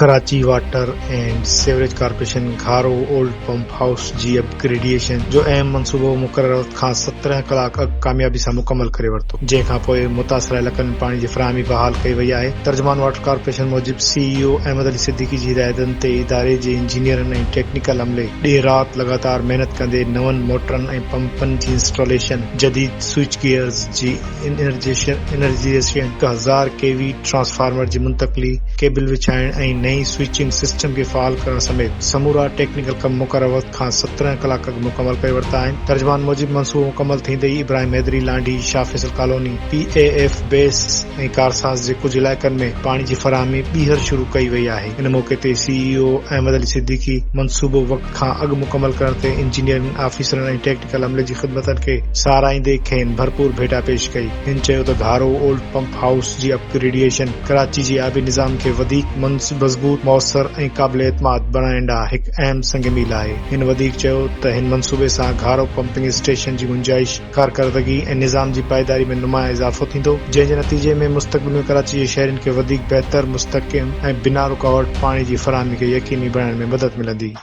Karachi water and sewerage corporation Gharo old pump house جي up gradation جو اهم منصوبو مقرر وقت کان 17 ڪلاڪ اڳ ڪاميابي سان مڪمل ڪري ورتو، جنهن کان پوء متاثره علائقن ۾ پاڻي جي فراهمي بحال ڪئي وئي آهي. ترجمان واٽر ڪارپوريشن موجب سي اي او احمد علي صديقي جي هدايتن تي اداري جي انجنيئرن ۽ ٽيڪنيڪل عملي ڏينهن رات لڳاتار محنت ڪندي نون موٽرن ۽ پمپن جي انسٽاليشن، جديد سوئچ گيئرز جي انرجائيزيشن، 1000 ڪي وي ٽرانسفارمر جي منتقلي، ڪيبل وڇائڻ ۽ نئين سوئچنگ سسٽم کي فعال ڪرڻ سميت سمورا ٽيڪنيڪل ڪم مقرر وقت کان 17 ڪلاڪ اڳ مڪمل ڪري ورتا آهن. ترجمان موجب منصوبو مڪمل ٿيندي ئي Ibrahim Haideri Landhi, Shah Faisal colony, P A F base ۽ Karsaz جي ڪجهه علائقن ۾ پاڻي جي فراهمي ٻيهر شروع ڪئي وئي آهي. ان موقعي تي سي اي او احمد علي صديقي منصوبو وقت کان اڳ مڪمل ڪرڻ تي انجنيئرن، آفيسرن ۽ ٽيڪنيڪل عملي جي خدمتن کي ساراهيندي کين ڀرپور ڀيٽا پيش ڪئي. هن چيو ته گهارو اولڊ پمپ هائوس جي اپ گريڊيشن ڪراچي جي آبي نظام کي وڌيڪ مضبوط، موثر ۽ قابل اعتماد بڻائڻ ڏانهن هڪ اهم سنگ ميل آهي. هن وڌيڪ چيو ته هن منصوبي سان گهارو پمپنگ اسٽيشن جي گنجائش، ڪارڪردگي ۽ نظام جي پائيداري ۾ نمايان اضافو ٿيندو، جنهن جي نتيجي ۾ مستقبل ۾ ڪراچي جي شهرين کي وڌيڪ بهتر، مستحڪم ۽ بنا رڪاوٽ پاڻي جي فراهمي کي يقيني بڻائڻ ۾ مدد ملندي.